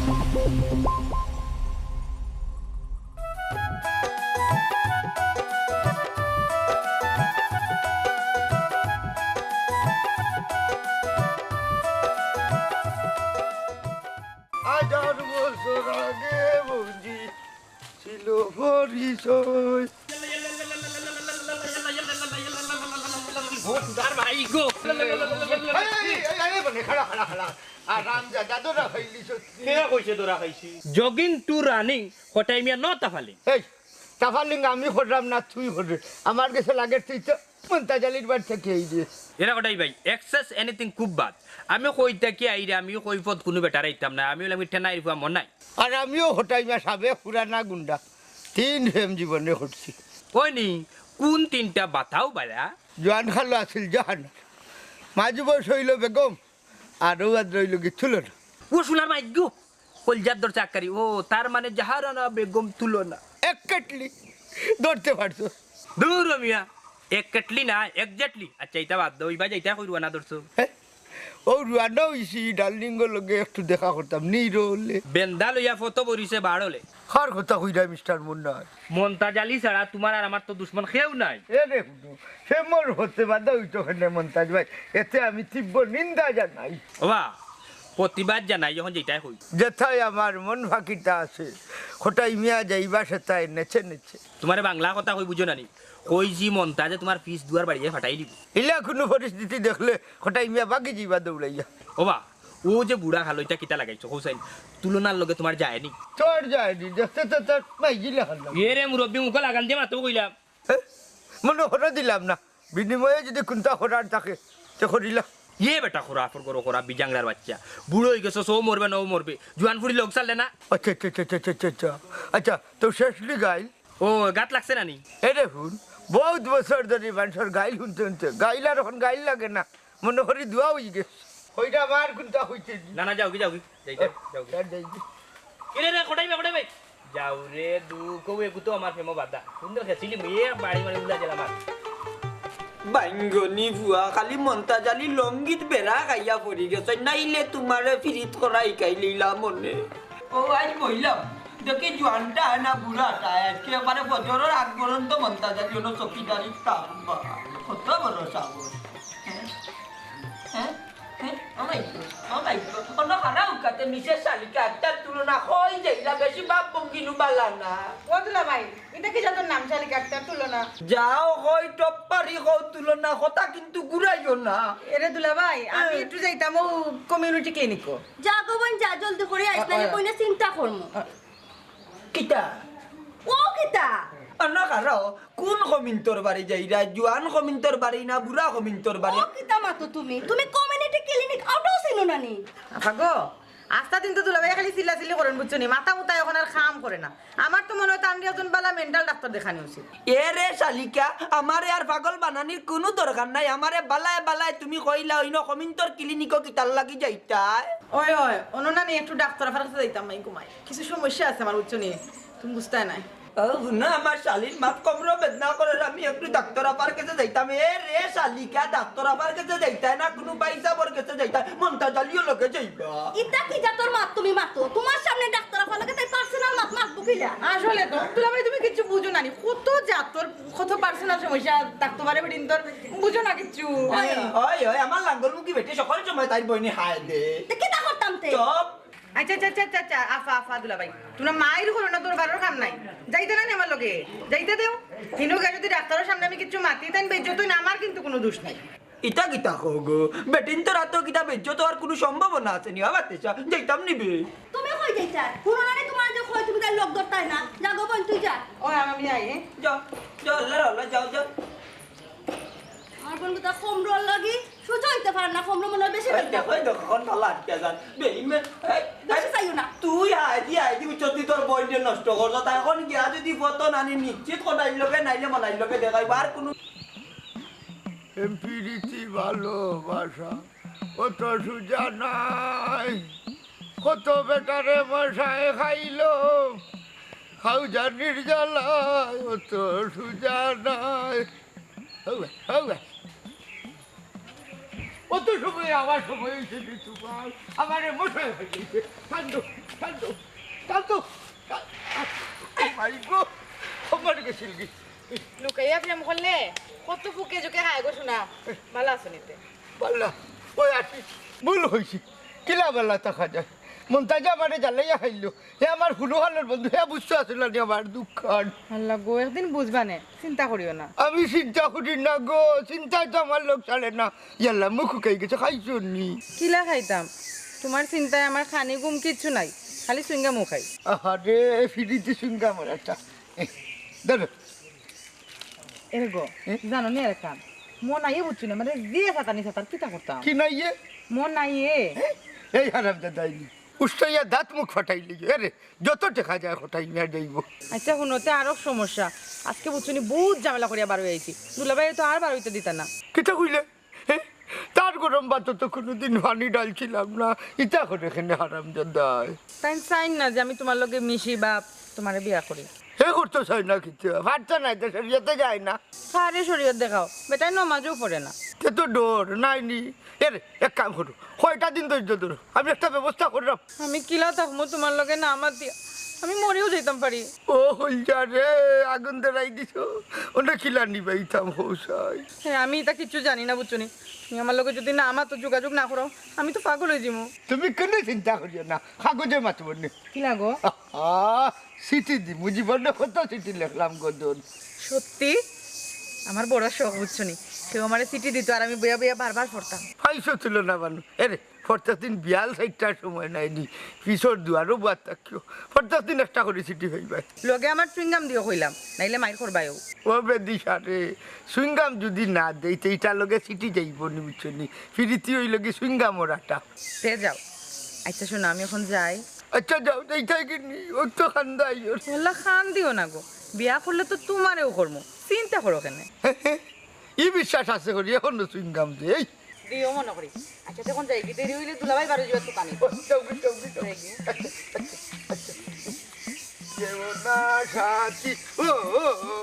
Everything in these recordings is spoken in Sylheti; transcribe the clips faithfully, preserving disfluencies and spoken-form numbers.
হাজার বছর আগে বুঝি ছিল পরিচয়। ও খুদার ভাই গো। এই, এই, এই, এই, মানে, খাড়া, খাড়া, খাড়া। আর রাম যা, যা, ধরা খাইলি সত্যি। কে কইছে ধরা খাইছি? Jogging to running, কটাই মিয়া ন তাফালিং। এই, তাফালিং আমি করলাম না, তুই কররে। আমার গেছে লাগে তুই তো মন্তাজ আলীর বাড়ি থাকি আইরে। এরা কটাই ভাই, excess anything খুব বাদ। আমি কই থাকি আইরে, আমি কই পথ কুনু বেটারে আইতাম না। আমি অইলাম কি টেনাইর ফুয়া মনাই। আর আমিও কটাই মিয়া সাবেক পুরানা গুন্ডা। তিন প্রেম জীবনে করছি। কই নি, কুন তিনটা বাতাও বালা? জোয়ান খালো আছিল জাহানারা। মাঝ বয়স অইল বেগম, আর ও আর রইল কি তুলনা। ও সোনার মাইক গো, কলজার দরজা আক্কারি। ও, তার মানে জাহানারা বেগম তুলনা। এক কেটলি ধরতে পারছো? দূর ও মিয়া, এক কেটলি না, exactly। আচ্ছা, ইটা বাদ দেও, ইবা যাইতা কই রুয়ানা ধরছো? হ্যাঁ? ও রুয়ানা অইছি, ডার্লিংগর লগে একটু দেখা করতাম, নিরলে। বেন্দা লইয়া ফটো বরিছে বাড়লে। কার কথা কইরা, মিস্টার মুন্না? মন্তাজ আলী ছাড়া তুমার আর আমার তো দুশমন কেউ নাই। এ রে হুনো, সে মোর হতে বাধা অইতো কেনে মন্তাজ ভাই, এতে আমি তীব্র নিন্দা জানাই। ওবা, প্রতিবাদ জানাই যখন যেটাই কই। যেথায় আমার মন ফাঁকিটা আছে, খোটাই মিয়া যাইবা সেথায় নেচে নেচে। তুমারে বাংলা কথা কই বুঝো না নি? কইছি মন্তাজে তুমার ফিস দুয়ার বাড়িয়ে ফাটাই দিব। ইলা কুনু পরিস্থিতি দেখলে খোটাই মিয়া বাগি যাইবা দৌড়াইয়া। ওবা, ও যে বুড়া খালো, ইটা কিতা লাগাইছো? কও চাইন, তুলনার লগে তুমার যায়নি। তোর যায়নি, দেখতে তো তোর মাইজি লাখান লাগে। এ রে মুরব্বি, মুখো লাগান দিয়া মাতো কইলাম। হ্যাঁ? মনো করো দিলাম না, বিনিময়ে যদি কুন্তা করার থাকে, তে করিলাম। ইয়ে বেটা খোরা, ফর করো খোরা, বিজাংরার বাচ্চা। বুড়ো অই গেছো, সৌ মরবে, নৌ মরবে। জুয়ান ফুড়ি লগ ছাড়লে না। আচ্ছা, আচ্ছা, আচ্ছা। আচ্ছা, তো শেষ নি গাইল? ও, গাত লাগছে না নি? এ দেখুন, বহুত বছর ধরি মানষর গাইল হুনতে হুনতে, গাইল আর অখন গাইল লাগে না। মনো করি দোয়া অই গেছে। কইরা আমার কুন্তা কইতে দি। না, না, যাওগি, যাওগি। যাইতে, যাওগি। আর যাইগি। কিরে রে, খোটাই ভাই, খোটাই ভাই। যাও রে, দুঃখ অই, এগু তো আমার প্রেমো বাধা। সুন্দর খেছিলি, মুই এক বাড়ি মারি উলা গেলাম আর। বাইঙ্গনি ফুয়া, খালি মন্তাজ আলী লঙ্গিত বেড়া খাইয়া পড়ি গেছে, নাইলে তুমারে ফিরিত করা হিকাই লইলাম মনে। ও আজ বইলাম, দেখি জোয়ানটা না বুড়াটা, আজকে একবারে ফজরর আগ পর্যন্ত মন্তাজ আলী অনো চকিদারি থাকবা। কত বড় সাহস। হ্যাঁ? হ্যাঁ? হ্যাঁ? ও মাই গড, ও মাই গড, অনো খারাপ কাতে মিসেস শালিকা আক্তার তুলনা কই যাইলা, বেশি বাপ ভঙ্গি নু বালা না। ও দুলা ভাই, ইটা কি জাতর নাম শালিকা আক্তার তুলনা? যাও কই টপ পারি কও তুলনা, কথা কিন্তু ঘুরাইও না। এরে দুলা ভাই, আমি হ্যাঁ। একটু যাইতাম ও কমিউনিটি ক্লিনিকো। যা গো বইন, যা, জলদি করি আইস, নাইলে আ, আ। বইনে চিন্তা করমু। আ, কিতা? ও কিতা? আ, না, খারাও, কোন কমিন্তর বাড়ি যাইরা? জুয়ান কমিন্তর বাড়ি না বুড়া কমিন্তর বাড়ি? ও কিতা মাতো তুমি? তুমি কমিউনিটি ক্লিনিক অটাও চিনো না নি? আফা গো, আস্তা দিন তো দুলাভাই খালি চিল্লাচিল্লি করইন, বুঝছো নি? মাথা মুথা অখন আর কাম করে না। আমার তো মনে অয় তানরে একজন বালা মেন্টাল ডাক্তার দেখানি উচিত। এ রে শালিকা, আমারে আর পাগল বানানির কুনু দরকার নাই। আমারে বালায় বালায় তুমি কইলা অইন্য কমিন্তর ক্লিনিকো কিতার লাগি যাইতায়? ওই, ওই, অনো না নি একটু ডাক্তার আফার কাছে যাইতাম, মাই ঘুমাই। কিছু সমস্যা আছে আমার, বুঝছো নি? তুমি বুঝতায় নায়। ও, হুনো, আমার শালির মাত কমরো বেদনা করের, আমি একটু ডাক্তার আফার কাছে যাইতাম। এ রে শালিকা, ডাক্তার আফার কাছে যাইতায় না, কুনু ভাইসাবর কাছে যাইতায়, মন্তাজ আলীও লগে যাইবা। ইতা কি জাতর মাত তুমি মাতো? তুমার সামনে ডাক্তার আফার লগে তাই পার্সোনাল মাত মাতবো কিলা? আসলে তো, দুলাভাই তুমি কিচ্ছু বুঝো না নি। কত জাতর, কত পার্সোনাল সমস্যা থাকতো পারে বেটিন্তর, বুঝো না কিচ্ছু। ওই, ওই, আমার লাঙ্গল মুখী বেটি সকল সময় তাইর বইনে হায় দে। তে কিতা করতাম তে? চুপ। আচ্ছা, আচ্ছা, আচ্ছা, আচ্ছা, আচ্ছা, আফা, আফা, দুলাভাই। তুমরা মাইর করো না, দরবারর কাম নাই। যাইতে না নি আমার লগে? যাইতে দেও। হিনো গিয়া যদি ডাক্তারর সামনে আমি কিচ্ছু মাতি, তাইন বেইজ্জত অইন, আমার কিন্তু কুনু দোষ নাই। ইতা কিতা কও গো? বেটিন্তর আতো কিতা বেইজ্জত অওয়ার কুনু সম্ভাবনা আছে নি? আবার তেসা, যাইতাম নি বে। তুমি কই যাইতায়? হুনো না নি তুমারে যে কই তুমি তাইর লগ ধরতায় না। যা গো বইন, তুই যা। ও, আমি আই, হ্যাঁ? যাও, যাও, লড়ো, লড়ো, যাও, যাও। আমার বইন কথা কমরোর লাগি সহ্য অইতে পারে না, কমরো মনে অয় বেশি ওই দেখো, ওই দেখো, কোন তলা আটকে যান। বেইমান, এই, বেশি এই, চাইও না। তুই আইদি, আইদি উচ্চতি তোর বইনরে নষ্ট করছস। তাই অখন গিয়া যদি ফটো নানি নিশ্চিত কটাইর লগে নাইলে মনাইর লগে দেখাইবা। আর কুনু এম পিরিতি ভালোবাসা অত সুজা নায়। কত বেটারে মশায় খাইলো, খাউজানির জ্বালায় অত সুজা নায়। হউ ভাই, হউ ভাই। অত সময় আমার সময় হয়েছে রে তোমার, আমারে মশায় হয়ে গেছে। কান্দো, কান্দো, কান্দো। ও মাই গো, আমার গেছিল কি? লুকাইয়া প্রেম করলে কত ফুকে জুকে খায় গো সোনা। ভালা আছো নি তে? বাল্লা, ওই আসি, ভুল হইছে। কিলা বাল্লা থাকা যায়? মন্তাজে আমারে জ্বালাইয়া খাইলো। হে আমার হুরুহালর বন্ধু, হে বুঝতে আসলে নি আমার দুঃখান। আল্লাহ গো, একদিন বুঝবা নে, চিন্তা করিও না। আমি চিন্তা করি না গো, চিন্তায় তো আমার লোক চলে না। ইয়াল্লা, মুখ শুকাই গেছে, খাইছো নি? কিলা খাইতাম? তোমার চিন্তায় আমার খানি ঘুম কিচ্ছু নাই, খালি চুইংগামও খাই। আহারে, ফিরিতে চুইংগাম আর একটা। এই, ধরো। এরে গো, এ? জানো নি এরে কাম? মন আইয়ে বুঝছো না, মানে যে সাতানি সাতার কিতা করতাম? কি নাইয়ে? মন আইয়ে। এই হারাম দাদা আইনি। উস্তাইয়া দাঁত মুখ ফাটাইলি। এরে, যত টেকা যায় ফাটাই নিয়া যাইব। আচ্ছা, হুনো, তে আরো সমস্যা। আজকে বুঝছো নি, বহুত ঝামেলা করিয়া বার হয়ে আইছি। দুলাভাই তো আর বার হইতে দিতা না। কিতা কইলে? হে? তার গরম ভাত তো কোনোদিন পানি ডালছিলাম না। ইতা করে এখানে হারাম দাদায়। তাই চাই না যে আমি তোমার লগে মিশি বা তোমারে বিয়া করি। হে করতে চাই না কিছু। পারতে নাই তো শরীয়তে যায় না। কারে শরীয়ত দেখাও? বেটায় নমাজও পড়ে না। তে তো ডর নাই নি। এরে, এক কাম করো, কয়টা দিন ধৈর্য ধরো, আমি একটা ব্যবস্থা করলাম। আমি কিলা থাকমু তোমার লগে না মাতিয়া? আমি মরিও যাইতাম পারি। ও হইল যা রে, আগুন ধরাই দিছো, ওটা কিলা নিবাইতাম হোসাই। হ্যাঁ, আমি ইতা কিচ্ছু জানি না, বুঝছো নি? তুমি আমার লগে যদি না মাতো, যোগাযোগ না করো, আমি তো পাগল হয়ে যাবো। তুমি কোনো চিন্তা করিও না, কাগজে মাতব নি। কিলা গো? আহ, চিঠি দিমু, জীবনে কত চিঠি লেখলাম গো দোন। সত্যি? আমার বড় শখ, বুঝছো নি? কেউ আমারে চিঠি দিত আর আমি বইয়া বইয়া বারবার পড়তাম। পাইছো তুলনা বানু। এরে, প্রত্যেক দিন বিয়াল চাইরটার সময় নাই নি, পিছর দুয়ারও বুয়ার থাকিও। প্রত্যেক দিন একটা করে চিঠি পাইবায়। লগে আমার চুইংগাম দিও কইলাম, নাইলে মাইর করবায়ও। ও বেদিশা রে, চুইংগাম যদি না দেই, তে ইটার লগে চিঠি যাইব নি, বুঝছো নি? ফিরিতি ওই লগে চুইংগামর আটা। তে যাও। আচ্ছা শোনো, আমি এখন যাই। আচ্ছা যাও, যাইতাই কি নি? ও তো খান্দা আইও। ওলা খান দিও না গো, বিয়া করলে তো তোমারেও করমু, চিন্তা করো কেনে? ই বিশ্বাস আছে করি, এখন তো চুইংগাম দে। এই দিও মনে করি। আচ্ছা, তখন যাই কি, দেরি হইলে দুলাভাই বারো যাওয়ার দোকানে। ও, যাও গি, যাও গি, যাও গি। যাই গি। আচ্ছা, আচ্ছা, আচ্ছা। যেও না সাথী, ও, ও, ও,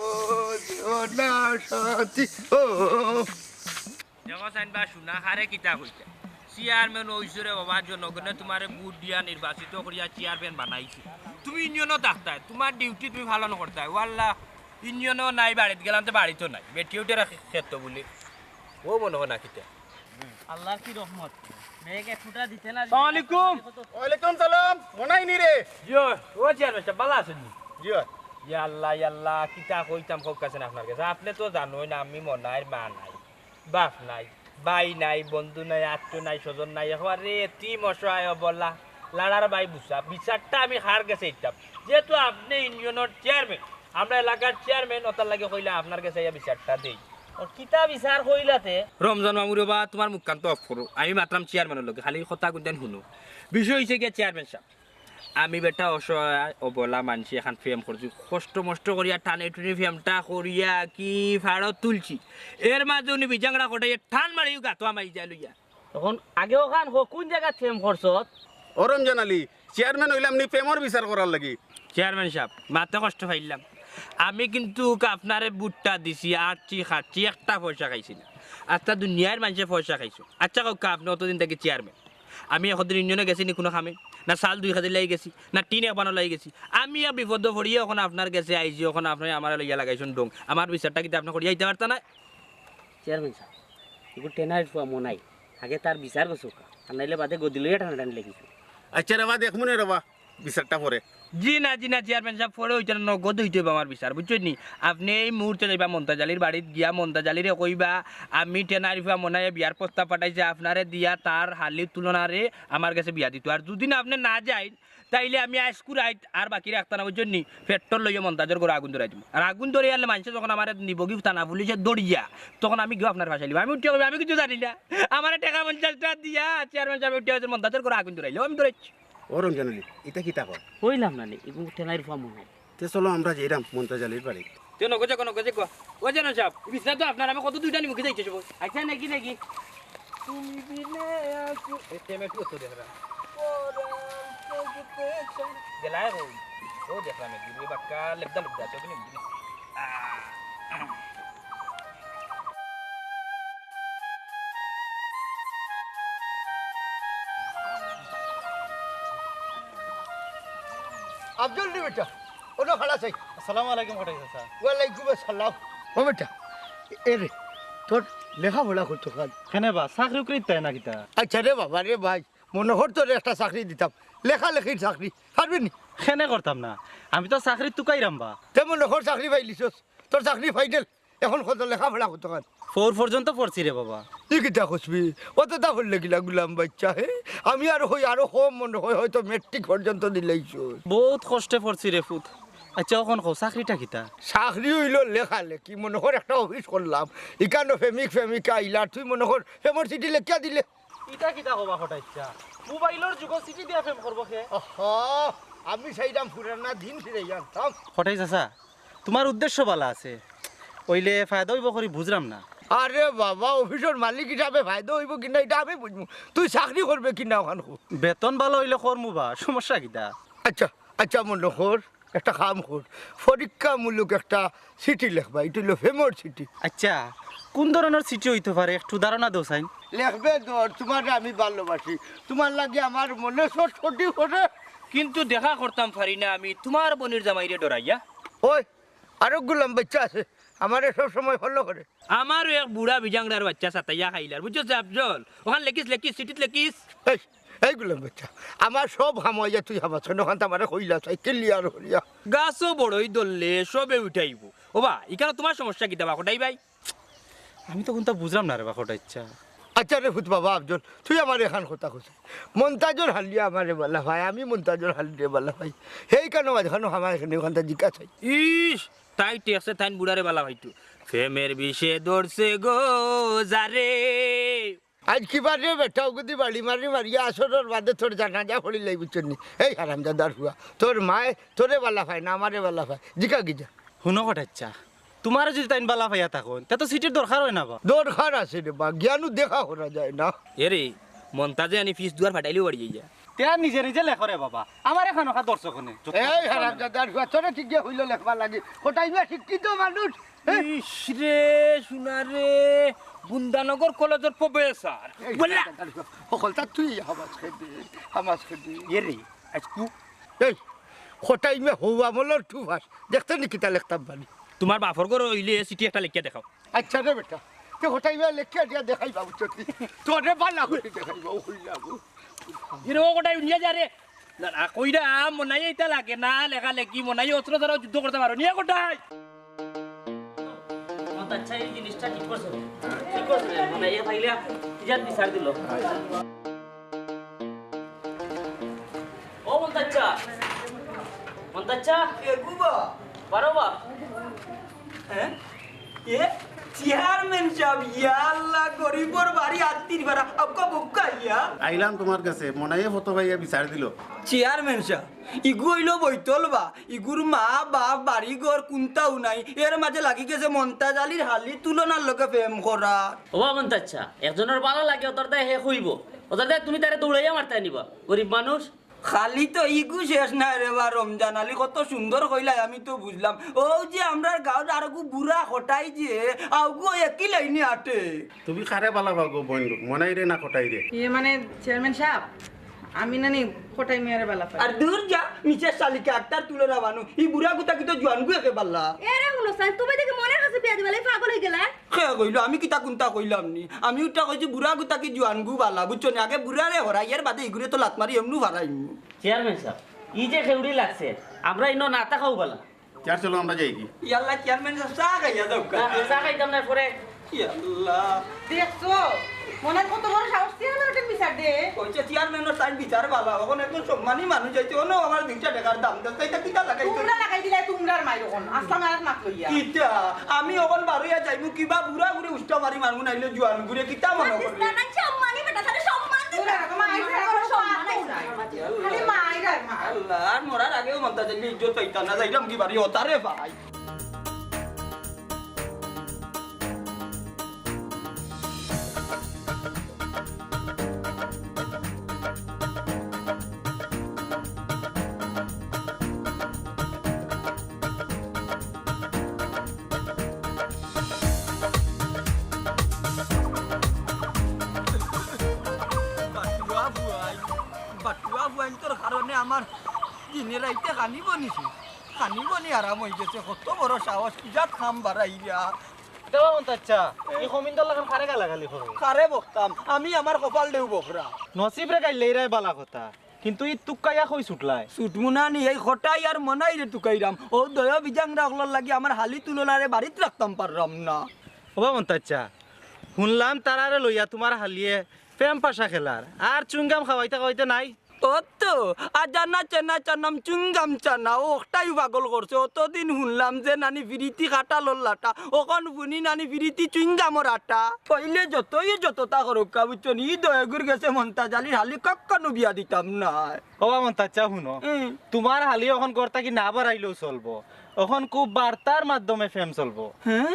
যেও না সাথী, ও, ও। দেখো চাইন বা শুনা, হারে কিতা কইতা? চেয়ারম্যান অইছো রে বাবা, জনগণে তোমারে ভোট দিয়া নির্বাচিত করিয়া চেয়ারম্যান বানাইছে। তুমি ইউনিয়নও থাকতায়, তোমার ডিউটি তুমি পালন করতায়। ওয়াল্লা, ইউনিয়নও নাই, বাড়িত গেলাম তো বাড়িত নাই। বেটি উঠে রাখে খেত বলে। ও মনে হয় না কিতা? আল্লাহর কি রহমত। মেঘ এক ফুটা দিতে না দিতে আসসালামু আলাইকুম। কত ওয়ালাইকুম সালাম। মনাই নি রে? জি অয়, ও চেয়ারম্যান সাহেব, ভালা আছইন নি? জি অয়। ইয়া আল্লাহ, ইয়া আল্লাহ, কিতা কইতাম কউক্কা চাইন আপনার গেছে। আপনে তো জানইন না, আমি মনাইর মা নাই, বাপ নাই, ভাই নাই, বন্ধু নাই, আত্মীয় নাই, স্বজন নাই, একেবারে এতিম অসহায় অবলা, লাড়ার বাই বুঝা। বিচারটা আমি কার গেছে দিতাম? যেহেতু আপনে ইউনিয়নর চেয়ারম্যান, আমরা এলাকার চেয়ারম্যান, অতার লাগি কইলা আপনার গেছে আইয়া বিচারটা দেই। ও কিতা বিচার কইলাতে? রমজান মামু রে বা, তোমার মুখখান তো off করো। আমি মাতরাম চেয়ারম্যানর লগে, খালি কথা কুনদিন হুনো। বিষয় অইছে গিয়া চেয়ারম্যান সাব, আমি বেটা অসহায় অবলা মানষি এখান প্রেম করছি, কষ্ট মষ্ট করিয়া টানে টুনি প্রেমটা করিয়া কি ফাড়ত তুলছি, এর মাঝে উনি বিজাংড়া কটাইয়া টান মারিয়া গাতো হামাই যায় লইয়া। তখন আগে ওখান কো-, কোন জাগাত প্রেম করছত? ও রমজান আলী, চেয়ারম্যান অইলাম নি প্রেমর বিচার করার লাগি? চেয়ারম্যান সাব, মাতে কষ্ট পাইলাম। আমি কিন্তুক আপনারে ভোটটা দিছি, আটছি, খাটছি, একটা পয়সা খাইছি না। আস্তা দুনিয়ার মানষে পয়সা খাইছো। আচ্ছা কউক্কা, আপনে অতদিন থাকি চেয়ারম্যান, আমি একদিন ইউনিয়নো গেছি নি কুনু কামে? না চাউল দুই কেজি লই গেছি, না টিন এক বানো লই গেছি। আমি এক বিপদো পড়িয়া অখন আপনার গেছে আইছি, অখন আপনে আমারে লইয়া লাগাইছইন ঢং। আমার বিচারটা কিতা আপনে করিয়া দিতা পারতা নায়? চেয়ারম্যান সাব, ইগু টেনারির ফুয়া মনাই, আগে তার বিচার করছউক্কা, আর নাইলে বাদে গদি লইয়া টানাটানি লাগিছো। আচ্ছা রে বা, দেখমু নে রে বা, বিচারটা পরে। জি না, জি না, চেয়ারম্যান সাব, পরে অইতো না, নগদ অইতো অইবো আমার বিচার, বুঝছইন নি? আপনে এই মুহূর্তে যাইবা মন্তাজ আলীর বাড়িত, গিয়া মন্তাজ আলীরে কইবা, আমি টেনারির ফুয়া মনাইয়ে বিয়ার প্রস্তাব পাঠাইছে, আপনারে দিয়া তার হালির তুলনারে আমার গেছে বিয়া দিতো। আর যদি না আপনে না যাইন, তাইলে আমি আইজকু রাইত আর বাকি রাখতাম না, বুঝছইন নি? পেট্রোল লইয়া মন্তাজর ঘরো আগুন ধরাই দিমু। আর আগুন ধরাইলে মানষে যখন আমারে নিবোগি থানা পুলিশে ধরিয়া, তখন আমি গিয়া আপনারে ফাঁসাইলিমু। আমি উঠিয়া কইমু, "আমি কিচ্ছু জানি না, আমারে টেকা পঞ্চাশ টেকা দিয়া চেয়ারম্যান সাবে উঠিয়া কইছইন মন্তাজর ঘরো আগুন ধরাইলো, আমি ধরাইছি।" ও রমজান আলী, ইতা কিতা কর? কইলাম না নি, ইগু টেনারির ফুয়া মনাই। তে চলো আমরা যাইরাম মন্তাজ আলীর বাড়ি। তে নগো যাগো, নগো যাগো। ও চেয়ারম্যান সাব, বিছনা তো আপনার, আমি কত দুইটা নিমুখে যাইতে সব। আচ্ছা, নাকি, নাকি? তুমি বিনে আসু-, এ, টেমে একটু উত্তর দেখরা। পরাণ কাঁদতে চায়। গেলায় কই? ও দেখলাম একদিন, ওই বাক্কা লেবদা লেবদা আছে, ওখানে একদিন। আহ, আহ। আফজল নি বেটা, অনো খাড়া চাই। আসসালামু আলাইকুম কটাই চাচা। ওয়ালাইকুম আসসালাম। ও বেটা, এ রে, তোর লেখাপড়া করতো কাল? কেনে বা, চাকরি উকরি তাই না কিতা? আচ্ছা রে বাবা রে ভাই, মনে কর তোরে একটা চাকরি দিতাম, লেখালেখির চাকরি, পারবে নি? কেনে করতাম না, আমি তো চাকরি তুকাইরাম বা। তে মনে কর চাকরি পাইলিছস, তোর চাকরি ফাইনাল, এখন কত লেখাপড়া করতো কাল? ফোর পর্যন্ত পড়ছি রে বাবা। ই কিতা কছবি? অততা পড়লে কিলা গুলাম বাইচ্চা, হে? আমি আর কই আরো কম মনে কয়, হয়তো মেট্রিক পর্যন্ত দিলাইছস। বউত কষ্টে পড়ছি রে ফুত। আচ্ছা, অখন কও, চাকরিটা কিতা? চাকরি অইলো লেখালেখি, মনে কর একটা অফিস করলাম, ইকানো প্রেমিক প্রেমিকা আইলা, তুই মনে কর প্রেমর চিঠি লেখিয়া দিলে। ইটা কিতা কবা কটাই চাচা? মোবাইলর যুগো চিঠি দিয়া প্রেম করবো কে? অহ, আমি চাইরাম পুরানা দিন ফিরাইয়া আনতাম। কটাই চাচা, তুমার উদ্দেশ্য ভালা আছে, অইলে ফায়দা অইবো করি বুঝরাম না। আরে বাবা, অফিসর মালিক হিসাবে ফায়দা অইবো কিনা ইটা আমি বুঝমু, তুই চাকরি করবে কিনা অখান কো। বেতন ভালা অইলে করমু বা, সমস্যা কিতা? আচ্ছা, আচ্ছা, মনে কর, একটা কাম কর, পরীক্ষামূলক একটা চিঠি লেখবা, ইটা অইলো প্রেমর চিঠি। আচ্ছা, কুন ধরনর চিঠি অইতো পারে, একটু ধারণা দেও চাইন। লেখবে ধর, তুমারে আমি ভালোবাসি, তুমার লাগি আমার মনে ছটফটি করে। কিন্তু দেখা করতাম পারি না আমি তুমার বইনর জামাইরে ডরাইয়া। ওই, আরো গুলাম বাইচ্চা আছে, আমারে সব সময় ফলো করে। আমারও এক বুড়া বিজাংরার বাইচ্চা সাতাইয়া খাইলার, বুঝছস রে আফজল? অখান লেখিস, লেখিস, চিঠিত লেখিস। এই, এই গুলাম বাইচ্চা, আমার সব কাম অইয়া তুই হামাস কেনে, অখান তো আমারে কইলা চাই, ক্লিয়ার করিয়া। গাছো বড়ই ধরলে সবে উঠাইবো। ও বা, ইকানো তুমার সমস্যা কিতা বা, কটাই ভাই? আমি তো কুনতা বুঝরাম না রে বা, কটাই চাচা। আচ্ছা রে ফুত বাবা আফজল, তুই আমারে এখান কথা কছস। মন্তাজর হালিয়ে আমারে ভালা পায়, আমি মন্তাজর হালিরে ভালা পাই। হেইকানো মাঝখানো হামায় কেনে, অখানতা জিকাস চাই। ইস, তাই টেকছে তাইন বুড়ারে ভালা পাইতো। প্রেমের বিষে ধরছে গো যারে। আইজ কিবা রে বেটা, অগুদি বাড়ি মারি মারিয়া আসরর বাদে তোর জানাজা পড়িলাই, বুঝছস নি? এই হারামজাদার ফুয়া, তোর মায়ে তোরে ভালা পায় না, আমারে ভালা পায়। জিকা গিয়া। হুনো কটাই চাচা, তুমারে যুদি তাইন ভালা পাইয়া থাকইন, তে তো চিঠির দরকার অয় না বা। দরকার আছে রে বা, গিয়ানু দেখা করা যায় না। এরে, মন্তাজে আনি ফিস দুয়ার ফাটাইলেও বাড়ি যাইয়া। তে আর নিজে নিজে লেখো রে বাবা, আমারে খানোখা ধরছো কেনে? এই হারামজাদার ফুয়া, তোরে ঠিক গিয়া কইলো লেখবার লাগি। কটাই মিয়া শিক্ষিত মানুষ। ইস রে, শুনা রে, বুন্দানগর কলেজর প্রফেসর। এই বললা। হারামজাদার ফুয়া, হকলতা তুই হামাস খেদি, হামাস খেদি। এরে, আজকু এই, কটাই মিয়া হউ আমলর টুফাস। দেখতে নি কিতা লেখতাম পারি। তুমার বাপর ঘর অইলে চিঠি একটা লেখিয়া দেখাও। আচ্ছা রে বেটা, তে কটাই মিয়া লেখিয়া দিয়া দেখাইবা, বুঝছস নি? তোরে ভালা করি দেখাইবা, ও কইলা গো। এরে ও কটাই নিয়া যা রে। না, না, কইরা, মনাই ইতা লাগে না, লেখালেখি, মনাই অস্ত্র ছাড়াও যুদ্ধ করতে পারো, নিয়া কটাই। মন্তাজ চাচা, এই জিনিসটা ঠিক করছে না। ঠিক করছে না, মানে, এ ভাইলে ইজাত বিচার দিল। ও মন্তাজ চাচা, মন্তাজ চাচা। এ গুবা। বারো বা। হ্যাঁ? এ চেয়ারম্যান সাব, ইয়া আল্লাহ, গরিবর বাড়ি আত্তির পাড়া, আবকা বুক্কা ইয়া। আইলাম তুমার গেছে, মনাইয়ে ফটো পাইয়া বিচার দিল। চেয়ারম্যান সাব, ইগু অইলো বৈতল বা, ইগুর মা বাপ বাড়ি ঘর কুন্তাও নাই, এর মাঝে লাগি গেছে মন্তাজ আলীর হালি তুলনার লগে প্রেম করা। ও বা মন্তাজ চাচা, একজনর ভালা লাগে, অতার দায় হে কইবো, অতার দায় তুমি তারে দৌড়াইয়া মারতায় নি বা, গরিব মানুষ। খালি তো ইগু শেষ নায় রে বা, রমজান আলী কত সুন্দর কইলায়, আমি তো বুঝলাম। অউ যে আমরার গাঁওর আরগু বুড়া কটাই যে, আউগু একই লাইনে আটে। তুমি কারে ভালা পাও গো বইন, মনাইরে না কটাইরে? ইয়ে মানে, চেয়ারম্যান সাব, আমি নানি কটাই মিয়ারে ভালা পাই। আর দূর যা, নিচের শালিকা আক্তার তুলো না মানু, ই বুড়া গুতা কি তো জোয়ান গু একে পাল্লা। এরে হুনো সাইন, তুমি দেখি মনাইর কাছে বিয়া দিবা লাগি পাগল অই গেলায়? কে কইলো? আমি কিতা কুন্তা কইলাম নি? আমি উল্টা কইছি বুড়া গুতা কি জোয়ান গু ভালা, বুঝছো নি? আগে বুড়ারে হরাই, এর বাদে ইগুরে তো লাত মারি এমনু ফারাইমু। চেয়ারম্যান সাব, ই যে খেউড়ি লাগছে, আমরা ইনো না থাকাউ ভালা। চেয়ার চলো, আমরা যাই কি? ইয়াল্লা, চেয়ারম্যান সাব, চা খাইয়া যাও গা। না, চা খাইতাম না, পরে। ইয়াল্লা। দেখছো? মনাইর কত বড় সাহস, চেয়ারম্যানর বিচার দে। কইছে চেয়ারম্যানর তাইন বিচার ভালা, অখন একজন সম্মানী মানুষ আইছে, অনো আমার দুইটা টেকার দাম দেন, তাই তা কিতা লাগাইছো? তুমরা লাগাই দিলায় তুমরার মাইর অখন, আসলাম আরেক মাত লইয়া। কিতা? আমি অখন বারইয়া যাইমু, কিবা বুড়া গুরে উষ্টা মারি মারমু, নাইলে জোয়ান গুরে কিতা মনো করবে? পাকিস্তান সম্মানী বেটা, তাহলে সম্মান দিতে। তুমরা এরকম আইছে, কোনো সম্মান নাই। খালি মাইর আর মার। আল্লাহ, আর মরার আগেও মন্তাজ আলীর ইজ্জত পাইতা না, যাইরাম কি বাড়ি অতারে ভাই। বাটুয়া বুয়াই, বাটুয়া বুয়াইন্তর কারণে আমার দিনে রাইতে খানি বনিছি, খানি বনি আরাম অই গেছে। কত বড় সাহস, কি জাত খাম বাড়াইরা। দেওয়া মন চাচা, এই কমিন্দর লাখান কারে গালাগালি করো? কারে বকতাম, আমি আমার কপাল দেও বকরা। নসিব রে গাইলে এরাই বালা কথা, কিন্তু ই তুক্কাইয়া কই ছুটলায়? ছুটমু না নি, এই খটাই আর মনাই রে তুকাইরাম। ও দয় বিজাংরা অকলর লাগি আমার হালি তুলনারে বাড়িত রাখতাম পাররাম না। ওবা মন চাচা, হুনলাম তারারে লইয়া তুমার হালিয়ে প্রেম পাশা খেলার, আর চুইংগাম খাওয়াইতে খাওয়াইতে নাই। ও তো, আজানা চেনা চানাম চুইংগাম চানা, ও অকটাই পাগল করছে। অতদিন হুনলাম যে নানি ফিরিতি কাটালর লাটা, অখন হুনি নানি ফিরিতি চুইংগামর আটা। কইলে যতই যততা করউক্কা, বুঝছো নি? ই দয়গুর গেছে মন্তাজ আলীর হালি কক্কনো বিয়া দিতাম নায়। ওবা মন্তাজ চাচা, হুনো, হুম। তুমার হালি অখন ঘর থাকি না বারাইলেও চলবো, অখন খুব বার্তার মাধ্যমে প্রেম চলবো। হ্যাঁ?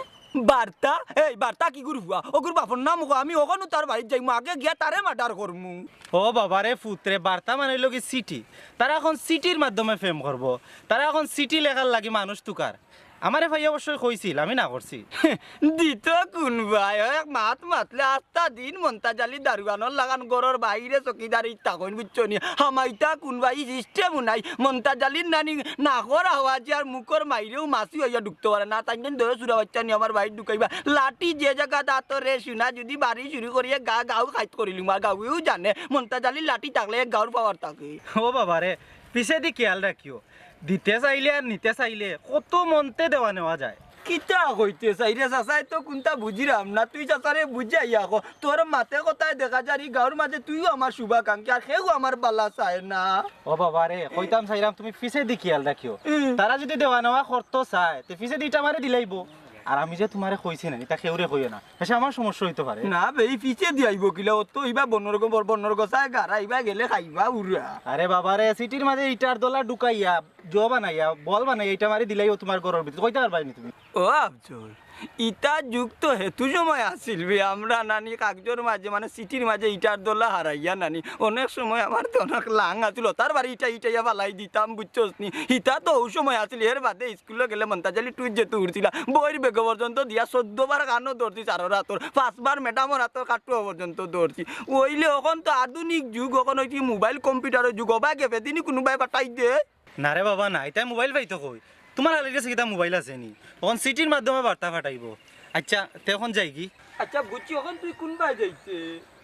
বার্তা? এই বার্তা কিগুর ফুয়া? অগুর বাপর নাম কও, আমি অখনউ তার বাড়িত যাইমু, আগে গিয়া তারে মার্ডার করমু। ও বাবা রে পুত রে, বার্তা মানে অইলো কি চিঠি। তারা অখন চিঠির মাধ্যমে প্রেম করবো, তারা অখন চিঠি লেখার লাগি মানুষ তুকার। আমারে ভাই অবশ্যই কইছিল, আমি না করছি। দিত কুনবায়, এক মাত মাতলে আস্তা দিন মন্তাজ আলী দারুয়ানর লাখান ঘরর বাইরে চকিদারিত থাকইন, বুঝছো নি? হামাইতা কুনবায়, ই system নাই। মন্তাজ আলীর নানি নাকর আওয়াজে আর মুখর মাইরেও মাছি অইয়া ঢুকতো পারে না। তাইন দয় চুরা বাইচ্চা নি আমার বাড়িত ঢুকাইবা। লাঠি যে জাগাত আতো রে শুনা, যুদি বাড়ি চুরি করি এক গা-, গাউ খাইত করিলিমু, আর গাউয়েও জানে মন্তাজ আলীর লাঠি থাকলে এক গাউর power থাকে। ও বাবা রে, পিছেদি খেয়াল রাখিও। দিতে চাইলে আর নিতে চাইলে কত মন্তে দেওয়া নেওয়া যায়। কিতা কইতে চাইরে চাচায় তো কুনতা বুঝিরাম না, তুই চাচারে বুঝাইয়া ক। তোর মাতে কথায় দেখা যার ই গাউর মাঝে তুইও আমার শুভাকাঙ্ক্ষী, আর কেউ আমার বালা চায় না। ও বাবা রে, কইতাম চাইরাম তুমি পিছেদি খেয়াল রাখিও। হুম। তারা যুদি দেওয়া নেওয়া করতো চায়, তে পিছেদি ইটা মারি দিলাইবো। আর আমি যে তুমারে কইছি না, ইটা কেউরে কইও না। হেষে আমার সমস্যা অইতো পারে। না বে, ই পিছেদি আইবো কিলা? অত ইবা বনর গো-, বর-, বনর গোছায় গারা, ইবা গেলে খাইবা উড়া। আরে বাবা রে, চিঠির মাঝে ইটার দলা ঢুকাইয়া, জো বানাইয়া, বল বানাইয়া, ইটা মারি দিলাইবো তুমার ঘরর ভিতরে। কইতা পারবায় নি তুমি? ও আফজল, ইতা যুগ তো হেতু সময় আছিল বে, আমরা নানি কাগজর মাঝে, মানে চিঠির মাঝে ইটার দলা হারাইয়া নানি, অনেক সময় আমার তো অনেক লাং আছিল, তার বাড়ি ইটা ইটাইয়া ফালাই দিতাম, বুঝছস নি? ইতা তো অউ সময় আছিল, এর বাদে স্কুলো গেলে মন্তাজ আলী টুইট যেহেতু উঠছিলা, বইর বেগো পর্যন্ত দিয়া চৌদ্দ বার কানো ধরছি, চারোর আতর, পাঁচবার ম্যাডামর আতর কাটুয়া পর্যন্ত ধরছি। অইলে অখন তো আধুনিক যুগ, অখন অইছে মোবাইল কম্পিউটারর যুগ, অবা গেফে দিনই কুনুবায় পাঠাই দে। না রে বাবা, না, ইতায় মোবাইল পাইতো কই? তুমার হালির গেছে কিতা মোবাইল আছে নি? অখন চিঠির মাধ্যমে বার্তা পাঠাইবো। আচ্ছা, তে অখন যাইগি? আচ্ছা, বুঝছি, অখন তুই কুনবায় যাইতে?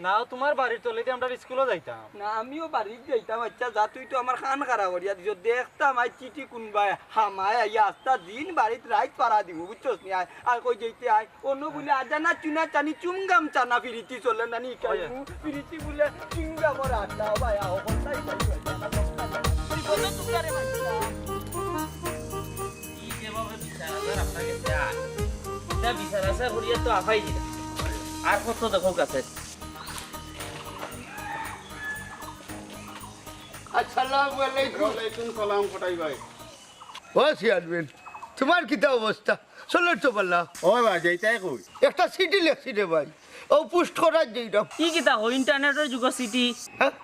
না, তুমার বাড়ির তলেদি আমরার স্কুলো যাইতাম। না, আমিও বাড়িত যাইতাম। আচ্ছা, যা, তুই তো আমার কান খাড়া করিয়া দিছস। দেখতাম আইজ চিঠি কুনবায় হামায় আইয়া আস্তা দিন বাড়িত রাইত পাড়া দিবো, বুঝছস নি? আয়, আয়, কই যাইতে আয়। অনো বুলে আজানা চুনা চানি চুমগাম চানা ফিরিতি চলে না নি, অয়। কাইমু ফিরিতি বুলে চুমগামর আড্ডা, ভাই, আও, বলতাই ভাই, ভাই। বিপদে তুকারে ভাই। ই যেভাবে বিচার আচার আপনার কাছে আর, এটা বিচার আচার করিয়া তো আফাই দিলা। আর কত দেখো কাছে। আসসালামু আলাইকুম। ওয়ালাইকুম সালাম, কটাই ভাই। ও চেয়ারম্যান, তুমার কিতা অবস্থা? চলের তো বালা? ও ভাই, যাইতায় কই? একটা চিঠি লেখছি রে ভাই, অউ পোস্ট করার যাইরাম। ই কিতা কও, ইন্টারনেটর যুগো চিঠি? হ্যাঁ?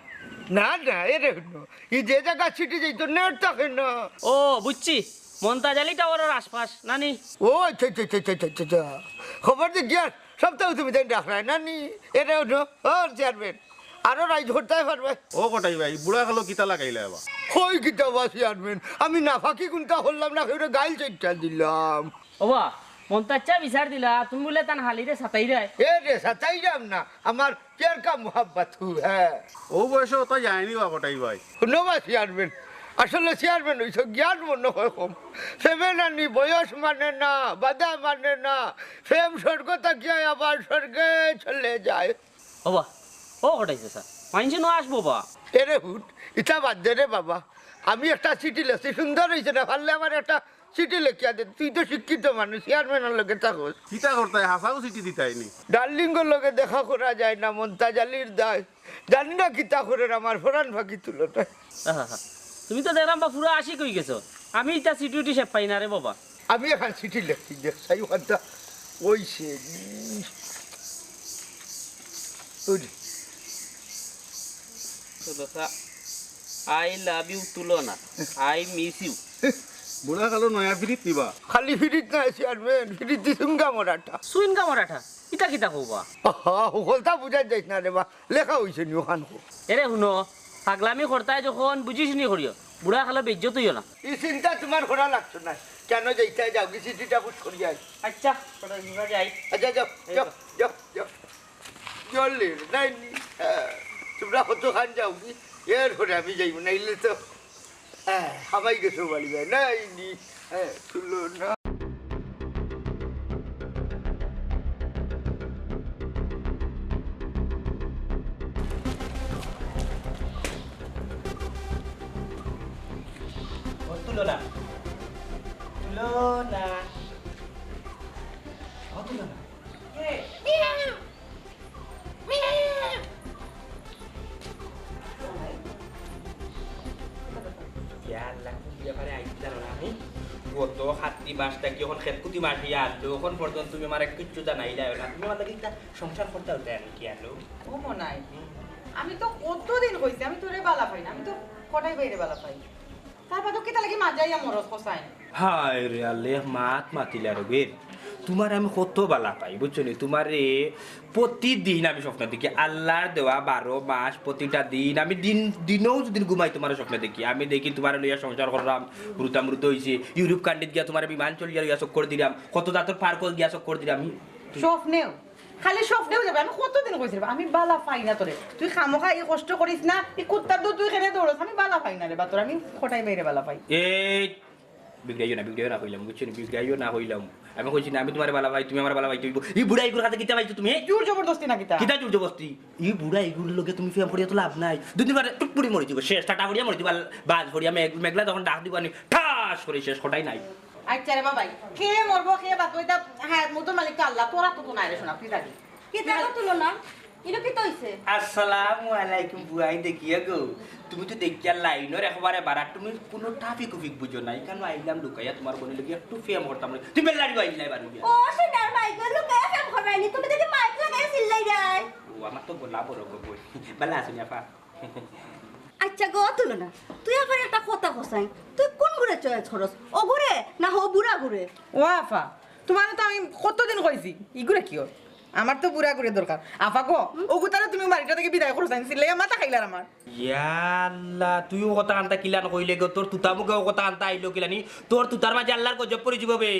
না, না, এরে হুনো, ই যে জাগাত চিঠি যাইতো, নেট থাকে না। ও, বুঝছি, মন্তাজ আলী টাওয়ারর আশপাশ, না নি? ও, আচ্ছা, আচ্ছা। খবর দি গিয়া, সপ্তাহ তুমি দেন রাখরায়, না নি? এরে হুনো, ও চেয়ারম্যান, আরো রাইজ করতায় পারবায়। ও কটাই ভাই, বুড়া কালো কিতা লাগাইলা এবার? কই কিতা বা চেয়ারম্যান, আমি নাফাকি কুনতা করলাম না, কেউরে গাইল চাইট্টা দিলাম। ওবা, মন্তাজ চাচা বিচার দিলা, তুমি বুলে তান হালিরে সাতাইরায়। এরে সাতাইরাম না, আমার প্যার কা মুহাব্বত হু হ্যায়। ও বয়সে অতা যায়নি বা কটাই ভাই। হুনো বা চেয়ারম্যান, আসলে চেয়ারম্যান অইছো, জ্ঞান মনো অয় কম। প্রেমে নানি বয়স মানে না, বাধা মানে না, প্রেম স্বর্গ থাকিয়া আবার স্বর্গে চলে যায়। ওবা, ও কটাই চাচা, মাইনষে নু আসবো বা। এরে হুন, ইতা বাদ দে রে বাবা। আমি একটা চিঠি লেখছি, সুন্দর অইছে না, পারলে আমারে একটা চিঠি লেখিয়া দে। তুই তো শিক্ষিত মানুষ, চেয়ারম্যানর লগে থাকস। কিতা করতায়, হাছাউ চিঠি দিতায়নি। ডার্লিংগর লগে দেখা করা যায় না, মন্তাজ আলীর দায়। জানি না কিতা করের, আমার ফরান ফাঁকি তুলো না। আহা হা। তুমি তো দেখরাম বা পুরা আশিক অই গেছো। আমি ইতা চিঠি উঠি শেপ পাই না রে বাবা। আমি এখান চিঠি লেখছি, দেখ, সাই ওখানটা ওই সে, ওই যে। তো লেখা, "I love you" তুলো না, "I miss you"। বুড়া কালো নয়া ফিরিত নিবা। খালি ফিরিত না, চেয়ারম্যান, ফিরিত দি চুইংগামর আটা। চুইংগামর আটা? ইতা কিতা কও বা? আহা, হকলতা বুঝাই যাইস না রে বা, লেখা অইছে নি ওখান কো। এরে হুনো, পাগলামি করতায় যখন বুঝি শুনি করিও। বুড়া খালে বেইজ্জত অইও না। ই চিন্তা তুমার করা লাগতো না। কেনে যাইতায় যাওগি, চিঠিটা পুশ করিয়া আই। আচ্ছা, তোরা দুইবা যাই। আচ্ছা, যাও, এই যাও, তো। যাও, যাও। জলদি, নাই নি। হ্যাঁ, তুমরা কতখান যাওগি, এরপরে আমি যাইমু, নাইলে তো, হ্যাঁ, হামাই গেছো বাড়ি যায়, নাই নি। হ্যাঁ, তুলো না। ও তুলো না। তুলো না। ও তুলো না। ইয়া আল্লাহ, কোন ব্যাপারে আইতে জানো না আমি? গত খাত্তি মাস থাকি অখন খেতকুতি মাস ইয়া আনলো, অখন পর্যন্ত তুমি আমারে কিচ্ছু জানাইলায় না। তুমি আমার লাগি একটা সংসার করতায় অইতায় নানি কি আনলো? ও মনাই, আমি তো কতদিন কইছি, আমি তোরে বালা পাই না, আমি তো কটাই ভাইরে বালা পাই। তার বাদে কিতা লাগি মাঝে আইয়া মরস কসাই? হায় রে আল্লাহ, এক মাত মাতিলা রে বের। তুমারে আমি কত বালা পাই, বুঝছো নি? তুমারে প্রতিদিন আমি স্বপ্ন দেখি, আল্লার দেওয়া বারো মাস, প্রতিটা দিন। আমি দিন, দিনেও যদি ঘুমাই, তুমারে স্বপ্ন দেখি। আমি দেখি তুমারে লইয়া সংসার করলাম, হুরুতা মুরুতা অইছে, ইউরোপ কান্ট্রিত গিয়া তুমারে বিমান চড়িয়া লইয়া চক্কর দিলাম, কত জাতর পার্কো গিয়া চক্কর দিলাম। স্বপ্নেও? খালি স্বপ্নেও যাবে। আমি কতদিন কইছি রে বা, আমি বালা পাই না তোরে। তুই খামোখা ই কষ্ট করিস না, ই কুত্তার দুধ তুই কেনে দৌড়স, আমি বালা পাই না রে বা তোরে, আমি কটাই ভাইরে বালা পাই। এই বিগড়াইও না, বিগড়াইও না কইলাম, বুঝছো নি? বিগড়াইও না কইলাম। আমি কইছি না, আমি তুমারে বালা পাই, তুমি আমারে বালা পাইতে অইবো। ই বুড়া ইগুর কাছে কিতা পাইছো তুমি? জোর জবরদস্তি না কিতা? কিতা জোর জবরদস্তি? ই বুড়া ইগুর লগে তুমি প্রেম করিয়া তো লাভ নাই। দুদিন বাদে টুক করি মরি যিবো, শেষ টাটা করিয়া মরি যিবো, বাজ করিয়া মেঘ-, মেঘলা যখন ডাক দিবো আনি, ঠাস করি শেষ, কটাই নাই। আচ্ছা রে বাবাই, কে মরবো, কে বাঁচবো, ইটা হায়াত মউতর মালিক তো আল্লাহ, তোর আতো তো নাই রে সোনা, তুই জানি। কিতা গো তুলো না? ইনো কিতা অইছে? আসসালামু আলাইকুম বুয়াই, দেখিয়া গো, তুমি তো দেখিয়া লাইনর একেবারে বারা, তুমি কুনু ট্রাফিক উফিক বুঝো না। ইখানো আইলাম লুকাইয়া তুমার বইনর লগে একটু প্রেম করতাম বলে। তুমি বেল্লারি বাইলাই বারো গিয়া। ও সোনার মাই গো, লুকাইয়া প্রেম করবায়নি, তুমি দেখি মাইক লাগাইয়া চিল্লাইরায়। ও, আমার তো গলা বড় গো বইন। বালা আছো নি আফা? আচ্ছা গো তুলো না, তুই আবার একটা কথা কছাইন, তুই কুন গুরে চয়েস করস, অগুরে না হউ বুড়া গুরে? ও আফা, তুমারে তো আমি কতদিন কইছি, ইগুরে কিওর? আমার তো বুড়া গুরে দরকার। আফা গো, অগুতারে তুমি বাড়িটা থাকি বিদায় করছাইন, চিল্লাইয়া মাথা খাইলার আমার। ইয়া আল্লাহ, তুইও কথা কান্তা কিলান কইলে গো, তোর তুতা মুখে ও কথা কান্তা আইলো কিলানি, তোর তুতার মাঝে আল্লার গজব পড়ি যিবো বে।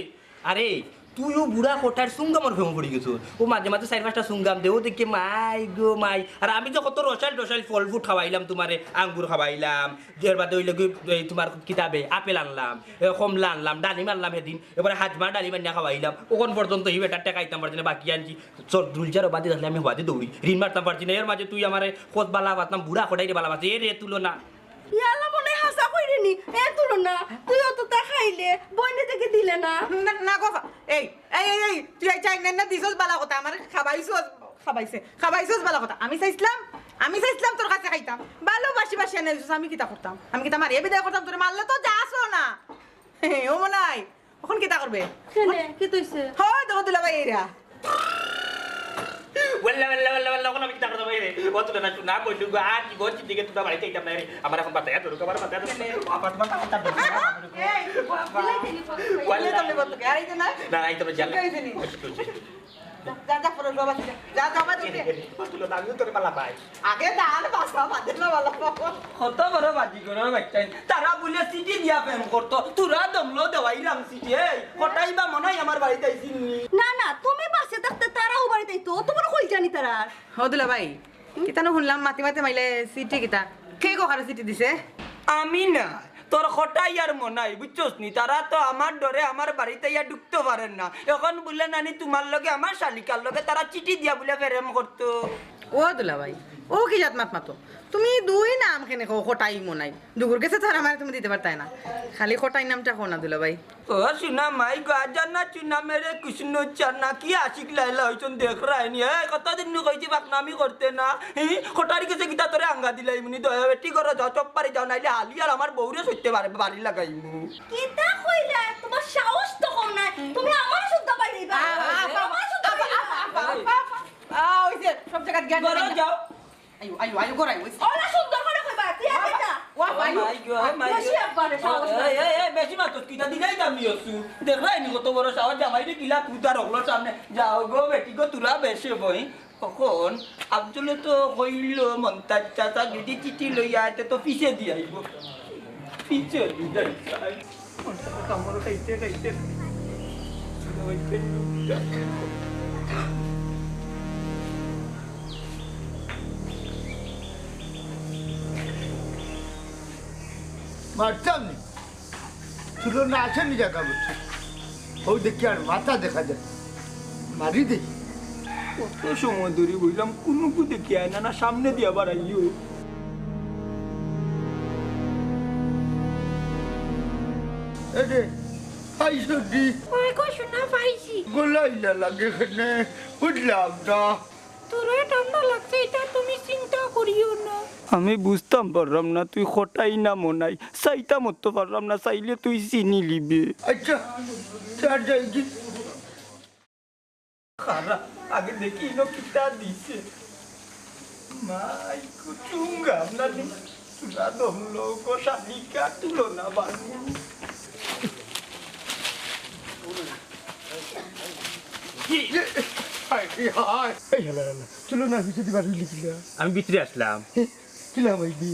আরে, তুইও বুড়া কটাইর চুঙ্গামর ফেমো পড়ি গেছো। ও মাঝে মাঝে চাইর পাঁচটা চুঙ্গাম দে, ও দেখে মাই গো মাই। আর আমি যে কত রসাইল টসাইল ফল fruit খাওয়াইলাম তুমারে, আঙ্গুর খাওয়াইলাম, এর বাদে অইলো গি এই তুমার কিতা বে, আপেল আনলাম, এ, কমলা আনলাম, ডালিম আনলাম হেদিন, এবারে হাজমার ডালিম আনিয়া খাওয়াইলাম, অখন পর্যন্ত হি বেটার টেকা দিতাম পারছি না, বাকি আনছি। চল, দুলজার বাদে থাকলে আমি হবাদে দৌড়ি, ঋণ মারতাম পারছি না, এর মাঝে তুই আমারে কত বালা পাতলাম, বুড়া কটাইরে বালা পাতে, এ রে তুলো না। ইয়াল্লা, মনে হাছা কইরে নি। এ তুলো না, তুই অত তা খাইলে, বইনে থেকে দিলে না। না, না গো, এই, এই, এই, এই, তুই এই চাইনা না দিছস বালা কথা, আমারে খাবাইছস, খাবাইছে, খাবাইছস বালা কথা। আমি চাইছলাম, আমি চাইছলাম তোর কাছে খাইতাম। ভালোবাসি বাসি আনে দিছস, আমি কিতা করতাম? আমি কিতা মারিয়া বিদায় করতাম? তোরে মারলে তো যাসও না। ও মনাই, অখন কিতা করবে? কেনে? কিতা অইছে? হয় দেখো দুলাভাই এরা। ওয়াল্লা, ওয়াল্লা, ওয়াল্লা, ওয়াল্লা, অখন আমি কিতা করতাম রে? ও তুলো না, তুই না কইলু গো, আর জীবন জিন্দেগি তুতার বাড়িত আইতাম না রে। আমার অখন বাতাইয়া ধরুক, আমার বাতাইয়া ধরুক। বাবা, তোমার বাতাইয়া ধরুক। এই, বাবা। দিলাই দিলি ফোন। ওয়াল্লা। দিলাই দিলি ফোন। আর এই যে না? না, এই তো জান। ঠিক আছে নি? কষ্ট হচ্ছে। যা, যা, যা, ফোন বাবা, যা, যা, যা, বাবা, দিতে। ও তুলো না, আমি তোরে বালা পাই। আগে দান বাসা বাদে না বালা পাবো। কত বড় বাজি ঘরর বাচ্চা। তারা বুলে চিঠি দিয়া প্রেম করতো। তোরা দমলো দেওয়াইলাম চিঠি। এই, কটাই বা মনাই আমার বাড়িত আইছিল নি? না, না, তুমি বাঁচে থাকতে তারাও বাড়িত আইতো। অত বড় কইল জানি তারা। ও দুলাভাই, কিতা নু হুনলাম মাতি মাতি মাইলে চিঠি কিতা? কে গো কারে চিঠি দিছে? আমি না, তোর কটাই আর মনাই, বুঝছস নি? তারা তো আমার ডরে আমার বাড়িত আইয়া ঢুকতো পারের না। অখন বুলে নানি তুমার লগে আমার শালিকার লগে তারা চিঠি দিয়া বুলে প্রেম করতো। ও দুলাভাই, ও কি জাত মাত মাতো? তুমি দুই নাম কেনে কও, কটাই মনাই? দুগুর গেছে তারা মারে তুমি দিতে পারতায় না। খালি কটাই নামটা কও না দুলাভাই। ও সোনা মাই গো, আজানা চুনা মেরে কৃষ্ণ চানা, কি আশিক লাইলা অইছন দেখরায়নি। এই কতদিন নু কইছি বাকনামি করতে না। হি, কটারি গেছে কিতা তোরে আঙ্গা দিলাইমুনি, দয়া বেটি ঘরো যাও, চুপ পারি যাও, নাইলে হালি আর আমার বউরে সইতে পারে, বাড়ি লাগাইমু। কিতা কইলা? তুমার সাহস তো কম নায়, তুমি আমারে শুদ্ধ পাইলিবা। আ, আ, আ, আ, ওই যে সব জায়গায় জ্ঞান ঘরো যাও। আইও, আইও, আইও, ঘর আইও, ওই ওরা সুন্দর করে কইবা, তুই আগে যা। ও, আইও। মাই গো, মাই গো। বেশি একবারে সাহস এই, এই, এই, বেশি মাতস, কিতা দিলাই দাম নিয়সু? দেখরায়নি কত বড় সাহস, জামাইরে কিলা কুদার অকলর সামনে। যাও গো, বেটি গো, তোরা বেশি বই। অখন আফজলে তো কইল, মন্তাজ চাচা যদি চিঠি লইয়া আয়, তে তো পিছে দিয়া আইব। ইচ্ছা দুটাই চাই। কামড় খাইতে খাইতে মারতাম নি। তুলনা আছে নি জাগা বুঝছি। ও দেখি আর মাথা দেখা যায়। মারি দেখি। কত সময় ধরি বললাম, কুনুগু দেখি আয় না, না সামনে দিয়া বাড়াইও। এরে, পাইছো দি? ওই গো, শোনা পাইছি। গলাইলা লাগে এখানে, বুঝলাম না। তোরে ঠান্ডা লাগছে, এটা তুমি চিন্তা করিও না। আমি বুঝতাম পারলাম না তুই কটাই না মনাই, চাইতাম অত পারলাম না, চাইলে তুই চিনি লিবে। আচ্ছা, চা যাই কি? খারা, আগে দেখি ইনো কিতা দিছে। মাই কুচুঙ্গা, আমরা নি-, তুলা দমলো গো শালিকা, তুলো না বানু। হায় রে হায়। এই হালা হালা, তুলো না, পিছে দিবার লিখিলা। আমি ভিতরে আসলাম। কিলা ভাই দি?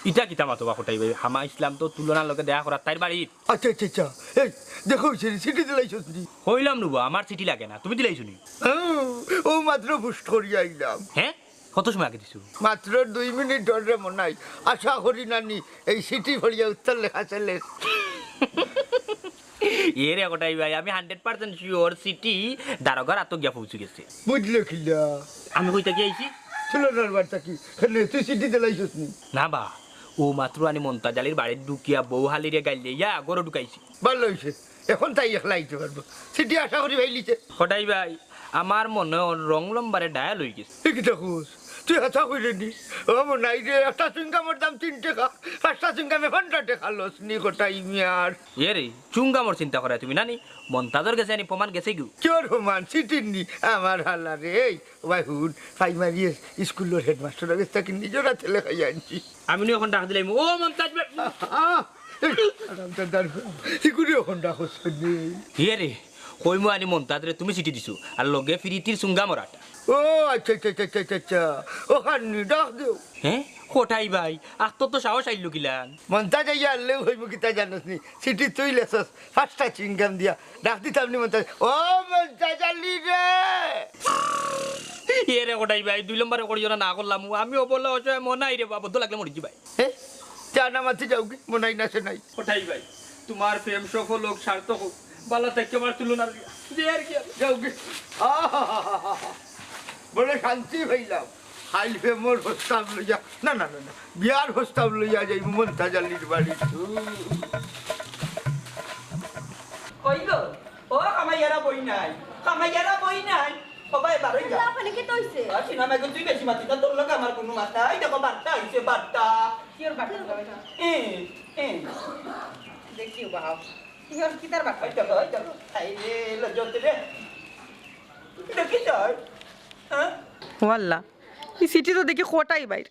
ইটা কিতা মাতো বা কটাই ভাই? হামা ইসলাম তো তুলনার লগে দেখা করার তাইর বাড়িত। আচ্ছা, আচ্ছা, আচ্ছা। এই, দেখো, সে চিঠি দিলাইছস নি? কইলাম রে বা, আমার চিঠি লাগে না, তুমি দিলাইছো নি? হুম, ও মাত্র পুষ্ট করিয়া আইলাম। হ্যাঁ? কত সময় আগে দিছো? মাত্র দুই মিনিট ধরে মনাই। আশা করি না নি এই চিঠি পড়িয়া উত্তর লেখা শেষ। এ রে কটাই ভাই, আমি hundred percent sure চিঠি দারোগার আতো গিয়া পৌঁছি গেছে। বুঝলে কিলা? আমি কইতা কি আইছি? তুলনার বার্তা কি? কেনে, তুই চিঠি দিলাইছস নি? না বা, ও মাত্র আনি মন্তাজ আলীর বাড়িত ঢুকিয়া বউ হালিরে গাইল দিয়া ঘরো ঢুকাইছি। ভালো হইছে, এখন তাই একলা আইতে পারবো। চিঠি আশা করি পাইলিছে। কটাই ভাই, আমার মনে অর রং লম্বারে ডায়াল হই গেছে। এ কিতা কস? তুই হাছা কইরে নি? ও মনাই রে, একটা চুইংগামর দাম তিন টেকা, পাঁচটা চুইংগামে পনেরো টেকা লস নি কটাই মিয়ার। এ রে, চুইংগামর চিন্তা করায় তুমি নানি? মন্তাজর গেছে আনি প্রমাণ গেছে গু। কিওর প্রমাণ? চিঠির নি? আমার হালা রে, এই, ও ভাই হুন, প্রাইমারি স্কুলর হেডমাস্টারর গেছ থাকি নিজর আতে লেখাইয়া আনছি। আমি নু এখন ডাক দিলাইমু, ও মন্তাজ ভাই। আহ, এই, আরামদাদার, ইগুরে এখন ডাকছ নি? ইয়ে রে, কইমু আনি মন্তাজরে তুমি চিঠি দিছো, আর লগে ফিরিতির চুইংগামর আটা। ও, আচ্ছা, আচ্ছা, আচ্ছা, আচ্ছা, আচ্ছা। ও খান্নি, ডাক দেও। হ্যাঁ? কটাই ভাই, আখতো তো সাহস আইলো কিলান। মন্তাজ আইয়া আনলেও কইমু কিতা জানোস নি? চিঠি তুই লেখছস, পাঁচটা চুইংগাম দিয়া। ডাক দিতাম নি মন্তাজ, ও মন্তাজ আলী রে। এ রে কটাই ভাই, দুই নম্বরে করিও না, না করলাম। আমি অবলা অসহায় মনাই রে বাবা, বদ্ধ লাগলে মরিছি ভাই। হে? চা না মাতি যাও কি? মনাই না সে নাই। কটাই ভাই, তোমার প্রেম সফল হোক, সার্থক হোক। বালা থাকি আমার তুলনার যে আর কি আর। যাও কি? আহা! বড় শান্তি পাইলাম। খাইল প্রেমর প্রস্তাব লইয়া, না, না, না, না, বিয়ার প্রস্তাব লইয়া যাইমু মন্তাজ আলীর বাড়িত। কই গো? ও, কামাইয়ারা বই নাই, কামাইয়ারা বই নাই। ও ভাই, বারোই যা। আল্লাহ, ওখানে কি তৈছে? আর সিনেমা এখন তুই বেশি মাতিস না, তোর লগে আমার কোনো মাত নাই। এই দেখো, বার্তা আইছে, বার্তা। কিওর বার্তা, বাবা, এটা? এ, এ। দেখিও, বাবা। কিওর, কিতার বার্তা? এই দেখো, এই দেখো। এই রে, লজ্জা হতে রে। দেখিস, হ্যাঁ? ও আল্লাহ, এই চিঠি তো দেখি কটাই বাইর।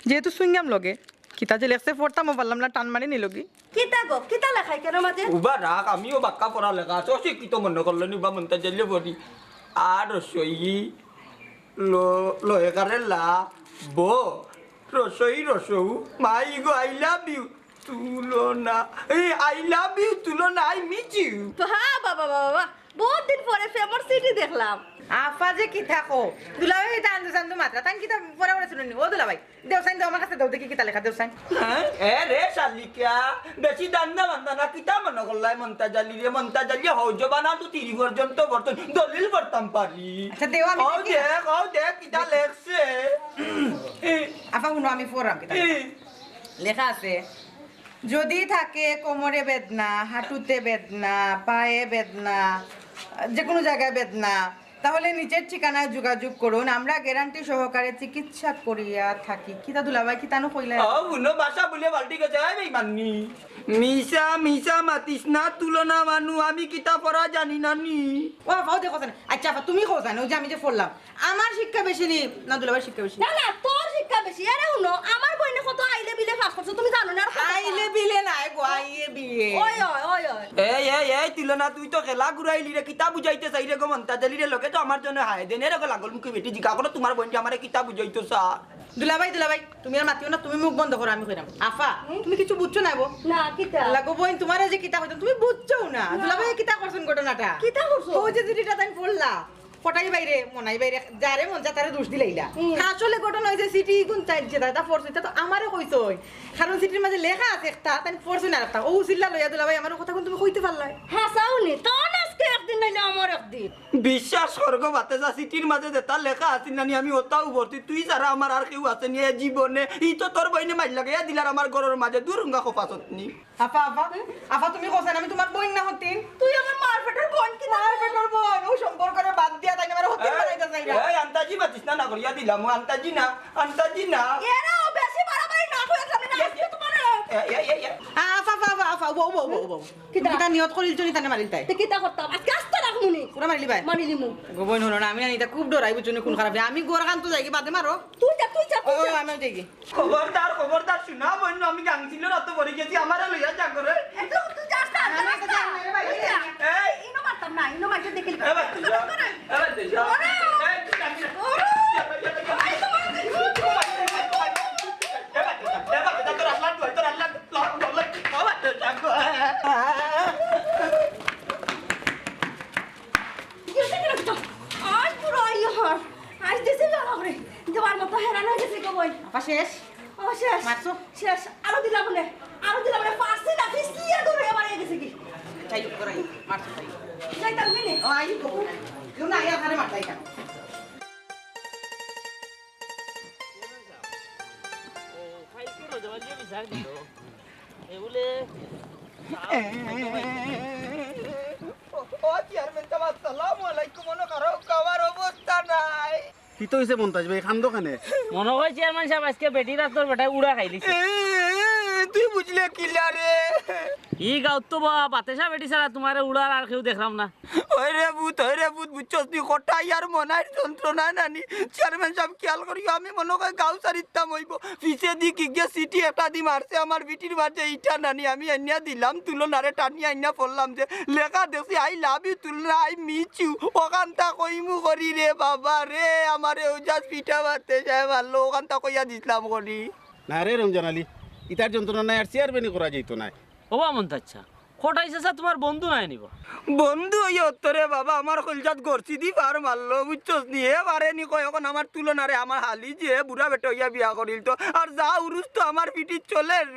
যেহেতু চুইংগাম লগে, কিতা যে লেখছে পড়তামও পারলাম না, টান মারি নিল কি। কিতা গো, কিতা লেখাই কেন মাঝে? উবা রাখ, আমিও বাক্কা পড়া লেখা আছে, অশিক্ষিত মনে করলে নি বা মন্তাজ আলীয়ে পড়ি। আর রসই, ল, লয়েকারে লা, ব, রসই রসৌ, মাই গো, I love you, তুলনা। এই, I love you, তুলনা, I miss you। বাহ, বাহ, বাহ, বাহ, বাহ। বহুত দিন পরে প্রেমর চিঠি দেখলাম। আফা যে কিতা কও। দুলাভাই, এই দান্দু সান্দু মাতরা, তান কিতা পড়া পড়া শুনুনি। ও দুলাভাই, দেও সাইন দেও, আমার কাছে দেও, দেখি কিতা লেখা, দেও সাইন। হ্যাঁ? এ রে শালিকা, বেশি দান্দা বান্দা না, কিতা মনে করলাই মন্তাজ আলীরে? মন্তাজ আলী হও জবানা তো তিরি পর্যন্ত বর্তন, দলিল পড়তাম পারি। আচ্ছা, দেও, আমি ও দেখি। দেখ, ও দেখ, কিতা লেখছে। আফা, হুনো, আমি পড়াম কিতা। এ। লেখা আছে, যদি থাকে কোমরে বেদনা, হাঁটুতে বেদনা, পায়ে বেদনা, যে কোনো জায়গায় বেদনা, তাহলে নিচের ঠিকানায় যোগাযোগ করুন, আমরা গ্যারান্টি সহকারে চিকিৎসা করিয়া থাকি। কিতা দুলাভাই, কিতা নু কইলা? ও, হুনো, ভাষা বুলে পাল্টি গেছে, এই বেইমাননি। মিছা, মিছা মাতিস না, তুলনা মানু, আমি কিতা পড়া জানি না নি। ও, আফাও দেখো জানে। আচ্ছা, আফা, তুমি কও জানো, ওই যে আমি যে পড়লাম, আমার শিক্ষা বেশি নি, না দুলাভাইর শিক্ষা বেশি? না, না, তোর শিক্ষা বেশি। আরে হুনো, আমার বইনে কত আইলে বিলে পাস করছে, তুমি জানো না আর কত আইলে বিলে নাই গো, আইয়ে বিয়ে। ওই, ওই, ওই, ওই। এই, এই, এই, তুলনা, তুই তো খেলা ঘুরাইলি রে, কিতা বুঝাইতে চাই রে গো মন্তাজ আলী রে, লোকে তো আমার জন্য হায় দেন, এরকম লাগল মুখে বেটি জিগা করো, তোমার বইন যে আমারে কিতা বুঝাইতো স্যার। দুলাভাই, দুলাভাই, তুমি আর মাতিও না, তুমি মুখ বন্ধ করো, আমি কইরাম। আফা, তুমি কিছু বুঝছো না গো? না, কিতা? আল্লাহ গো বইন, তুমারে যে কিতা কইতাম, তুমি বুঝছো না। না। দুলাভাই কিতা করছইন ঘটনাটা? কিতা করছইন? ও যে চিঠিটা তাইন পড়লা, কটাই বাইরে, মনাই বাইরে, যারে মন চায় তারে দোষ দিলাইলা। হুম। আসলে ঘটনা অইছে চিঠি ইগুন চাইছে দাদা পড়ছে, ইতা তো আমারে কইছইন। কারণ চিঠির মাঝে লেখা আছে একটা, তাইন পড়ছইন আর একটা। ও চিল্লা লইয়া দুলাভাই আমার কথা কোন তুমি কইতে পারলায়? হাছাউ নি, তোর আজকে একদিন নাইলে আমার একদিন। বিশ্বাস কর গো বাতেজা, চিঠির মাঝে যেতা লেখা আছিল নানি, আমি ওতাউ পড়ছি। তুই ছাড়া আমার আর কেউ আছে নি এ জীবনে। ই তো তোর বইনে মাইর লাগাইয়া দিলার আমার ঘরর মাঝে। দূর হুঙ্গা খোপা সতনি। আফা, আফা, আফা, তুমি কইছইন আমি তুমার বইন না হতিন? তুই আমার মার পেটর বইন কি না? মার পেটর বইন, ও সম্পর্করে বাদ দিয়া তাইন আমারে হতিন বানাইতা চাইরা। এই আন্তাজি মাতিস না, না করিয়া দিলাম, ও আন্তাজি না, আন্তাজি না। এরা ও বেশি বাড়াবাড়ি না করে আমি না আজকে তোমার এ, এ, এ, এ। আফা, আফা, আফা, আফা, ও, ও, ও, ও, ও। কিতা? কিতা নিয়ত করিল চুনি তানে মারিল তাই? তে কিতা করতাম? আজকে আস্তা রাখমু নি। পুরা মারিলি ভাই? মারি দিমু। গো বইন হুনো না, আমি জানি ইতা খুব ডরাই বুঝছো নি, কোন খারাপ। আমি ঘর খান তো যাইগি বাদে মারো। তুই যা, তুই যা, ও, তুই যা। আমি যাইগি। খবরদার, খবরদার, শুনা বইন, আমি গাংছিলো রাত পড়ি গেছি, আমারে লইয়া যা করে। এ, তুই, তুই যাস না, আমি যাস তো না। যাই না রে ভাই। তুই যা। এই। ইনো মারতাম না, ইনো মারতে দেখিল। এ বাচ্চা, যা। এ বাচ্চা, যা। ওরে। এই, তুই যাবি না। ওরে। যা, যা, যা, যা। এই, তোমার এই বাচ্চা, যা, তোর আল্লাহ, তোর আল্লাহ। আজ পুরো ইয়ে হর। আজ দেশে যাওয়া করে। দেওয়ার মতো হেরান হয়ে গেছে গো বই। আপা শেষ? ও শেষ। মারছো? শেষ। আরো দিলা বলে। আরো দিলা বলে। পারছি না, পিছলিয়ে দৌড়ে মারা গেছে কি? যাই হোক, করাই। মারছো তাই। যাইতাম কি নে? ও, আই গো। কেউ না, আই আমারে মারতাই কেন? ও চেয়ারম্যান সাব, আসসালামু আলাইকুম। মনো করো, খাওয়ার অবস্থা নাই। কিতা অইছে মন্তাজ ভাই, কান্দো কেনে? মনো অয় চেয়ারম্যান সাব, আজকে বেটি রাতর বেটায় উড়া খাইলিছে। এ, তুই বুঝলে কিলা রে? ই গাউত তো বা বাতেশা বেটি ছাড়া তুমারে উড়ার আর কেউ দেখরাম না। ওই রে ভূত, ওই রে ভূত, বুঝছস নি? কটাই আর মনাইর যন্ত্রণা নানি। চেয়ারম্যান সাব, খেয়াল করিও, আমি মনো কয় গাউ ছাড়িতাম অইবো। পিছেদি কিগিয়ে চিঠি একটা দি মারছে আমার বিটির মাঝে, ইটা নানি আমি আনিয়া দিলাম তুলনারে, টানিয়া আনিয়া পড়লাম যে লেখা দেখছি, "I love you তুলনা, I miss you।" অখানতা কইমু করি রে বাবা রে, আমারে উজাস পিঠা মারতে যায় মারলো, অখানতা কইয়া দিছলাম করি। না রে রমজান আলী, ইতার যন্ত্রণা নাই আর চেয়ারম্যানি করা যাইতো নায়। ওবা মন্তাজ চাচা, কটাই চাচা তুমার বন্ধু নায় নি বা? বন্ধু অইয়া অত্তরে বাবা, আমার কইলজাত গরছি দি ফার মারলো, বুঝছস নি? হে পারে নি কয়, অখন আমার তুলনারে, আমার হালি যে বুড়া বেটা অইয়া বিয়া করিল তো, আর যা উরুস তো আমার পিঠিত চলের।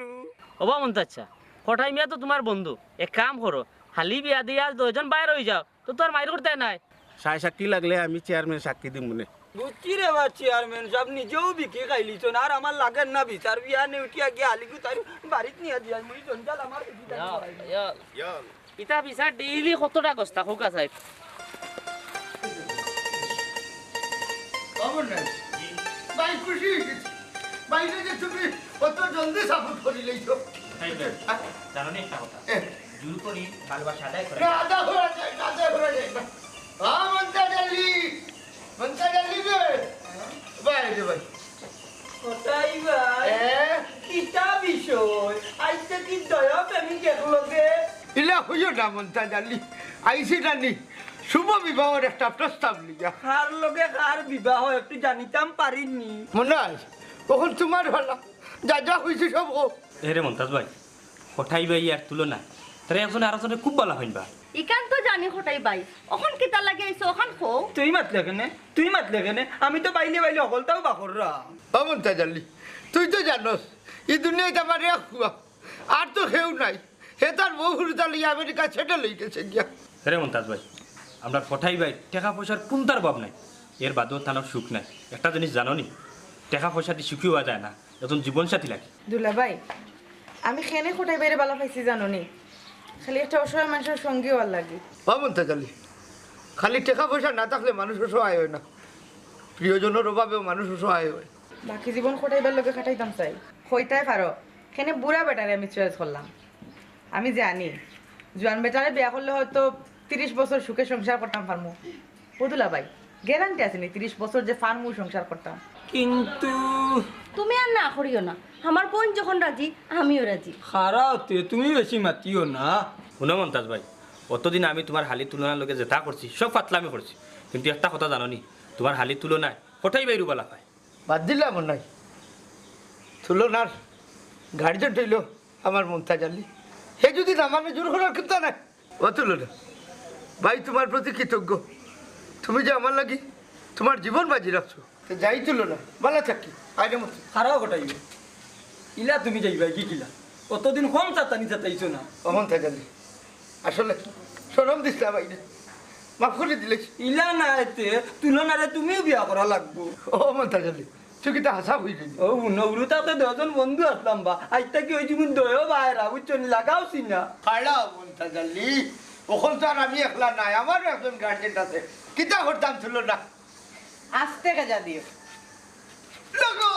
ওবা মন্তাজ চাচা, কটাই মিয়া তো তুমার বন্ধু, এক কাম করো, হালি বিয়া দিয়া আর দুইজন বাইর অই যাও, তো তুমার মাইর করতে নাই। সাই সাক্ষী লাগলে আমি চেয়ারম্যান সাক্ষী দিমু নে। বুঝছি রে বা চেয়ারম্যান সাব, নিজেও বিকি খাইলিছন, আর আমার লাগের না বিচার, বিয়া নে উঠিয়া গিয়া আলিগু তার বাড়িত নিয়া দিয়া, মুই জঞ্জাল আমার বিকি খাইলিছন। ইতা বিচার ডেইলি কতটা গস্তা হোক আছে? খবর নাই। ভাই খুশি হয়ে গেছি। বাইরে যে তুমি অত জলদি সাপোর্ট করি লইছো। এই যে, জানো নি একটা কথা? এ। জোর করি ভালোবাসা আদায় করে। না, আদায় করা যায় না, আদায় করা যায় না। হ্যাঁ, মন্তাজ আলী, মন্তাজ আলী রে। ভাই রে ভাই। কটাই ভাই? এ? কিতা বিষয়? আইজ তো কি দয়া প্রেমী দেখলো গে? ইলা হইও না মন্তাজ আলী। আইছি নানি, শুভ বিবাহর একটা প্রস্তাব লইয়া। কার লগে কার বিবাহ একটু জানিতাম পারিনি। মন্তাজ, অখন তুমার ভালা। যা যা হইছে সব হোক। এরে মন্তাজ ভাই, কটাই ভাই আর তুলনা নাই। তারা একজনে আরকজনরে খুব ভালা পাইন বা। ইখান তো জানি কটাই ভাই। অখন কিতা লাগি আইছো, অখান কও। তুই মাতলে কেনে? তুই মাতলে কেনে? আমি তো বাইলে বাইলে হকলতাউ বাখররা। ও মন্তাজ আলী, তুই তো জানোস, ই দুনিয়াত আমার এক ফুয়া, আর তো কেউ নাই। হে তার বউ হুরুতা লইয়া আমেরিকা সেটেল হই গেছে গিয়া। আরে মন্তাজ ভাই, আমরার কটাই ভাইর টেকা পয়সার কুন্তার অভাব নাই, এর বাদেও তানর সুখ নাই। একটা জিনিস জানো নি, টেকা পয়সাদি সুখী অওয়া যায় না, একজন জীবনসাথী লাগে। দুলাভাই, আমি কেনে কটাই ভাইরে ভালা পাইছি জানো নি? খালি একটা অসহায় মানষর সঙ্গী অওয়ার লাগি। ও মন্তাজ আলী, খালি টেকা পয়সা না থাকলে মানুষ অসহায় অয় না, প্রিয়জনর অভাবেও মানুষ অসহায় অয়। বাকি জীবন কটাই ভাইর লগে কাটাইতাম চাই। কইতায় পারো, কেনে বুড়া বেটারে আমি চয়েস করলাম। আমি জানি, জোয়ান বেটারে বিয়া করলে হয়তো তিরিশ বছর সুখে সংসার করতাম পারমু। ও দুলাভাই, গ্যারান্টি আছে নি তিরিশ বছর যে পারমু সংসার করতাম? কিন্তু তুমি আর না করিও না, আমার বইন যখন রাজি, আমিও রাজি। খাড়া অতে, তুমি বেশি মাতিও না। হুনো মন্তাজ ভাই, অতদিন আমি তুমার হালি তুলনার লগে যেতা করছি, সব ফাতলামি করছি, কিন্তু একটা কথা জানো নি, তুমার হালি তুলনায় কটাই ভাইরু ভালা পায়। বাদ দিলাম নাই। তুলনার গার্জেন অইল আমার মন্তাজ আলী। হে যদি না মানে, জোর করার কিচ্ছু নাই। ও তুলনা, ভাই তুমার প্রতি কৃতজ্ঞ, তুমি যে আমার লাগি তুমার জীবন বাজি রাখছো। তে যাই তুলনা, ভালা থাকি। আইরে মতো। খারাপ ঘটাইও। ইলা তুমি যাইবায় গি কিলা? অতদিন কম চাতানি চাতাইছো না। অমন থাকালি আসলে শরম দিস না ভাই রে, মাফ করি দিলে। ইলা না এতে তুলনারে তুমিও বিয়া করা লাগবো। ও মন্তাজ আলী, তুই কিতা হাছা কইলি? ও হুনো, উরুতাতে দশজন বন্ধু আছলাম বা, আইজ থাকি ওই যেমন দয়ও বাইরা, বুঝছো নি, লাগাও সিনা। খাড়া মন্তাজ আলী, অখন তো আর আমি একলা নাই, আমারও একজন গার্জেন আছে। কিতা করতাম তুলনা? আস্তে গাজা দিও। লাগো।